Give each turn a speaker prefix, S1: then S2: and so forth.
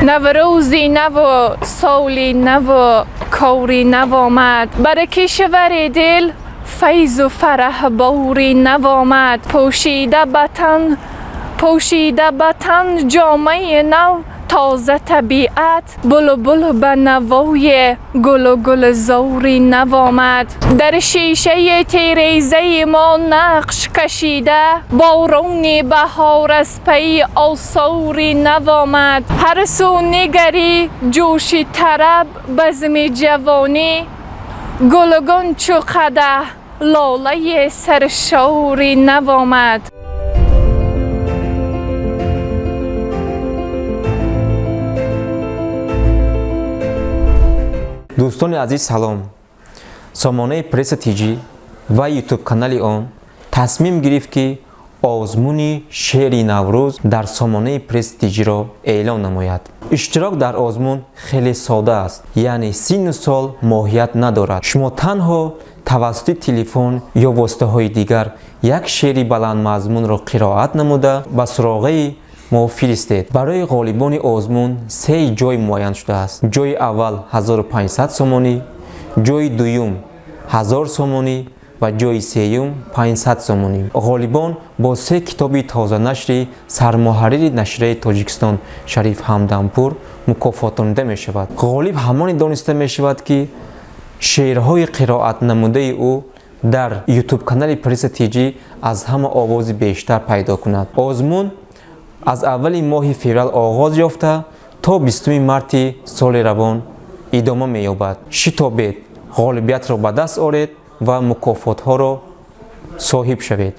S1: Наврӯзи наву соли наву кори нав омад, бар кишвари дил файзу фараҳбори нав омад. Пӯшида ба тан, пӯшида ба тан ҷомаи нав, тоза табиат, булбул ба навои гулу гулзори нав омад. Дар шишаи тирезаи мо нақш кашида, борони баҳор аз пайи осори нав омад. Ҳар сӯ нигарӣ, ҷӯши тараб, базми ҷавонӣ, гулгун чу қадаҳ, лолаи саршори нав омад.
S2: Дӯстони азиз, салом! Сомонаи Пресса ТЖ ва Ютуб-канали он тасмим гирифт, ки озмуни шеъри Наврӯз дар сомонаи Пресс ТЖ-ро эълон намояд. Иштирок дар озмун хеле сода аст, яъне синну сол моҳият надорад. Шумо танҳо тавассути телефон ё воситаҳои дигар як шеъри баландмазмунро қироат намуда, ба суроғаи мо фиристед. Барои ғолибони озмун се ҷой муайян шудааст: ҷойи аввал 1500 сомонӣ, ҷойи дуюм 1000 сомонӣ ва ҷойи сеюм 500 сомонӣ. Ғолибон бо се китоби тозанашри сармуҳаррири нашрияи Тоҷикистон Шариф Ҳамдампур мукофотонида мешавад. Ғолиб ҳамоне дониста мешавад, ки шеърҳои қироатнамудаи ӯ дар Ютуб-канали Пресса ТЖ аз ҳама овози бештар пайдо кунад. Озмун аз аввали моҳи феврал оғоз ёфта, то 20 марти соли равон идома меёбад. Шитобед, ғолибиятро ба даст оред ва мукофотҳоро соҳиб шавед.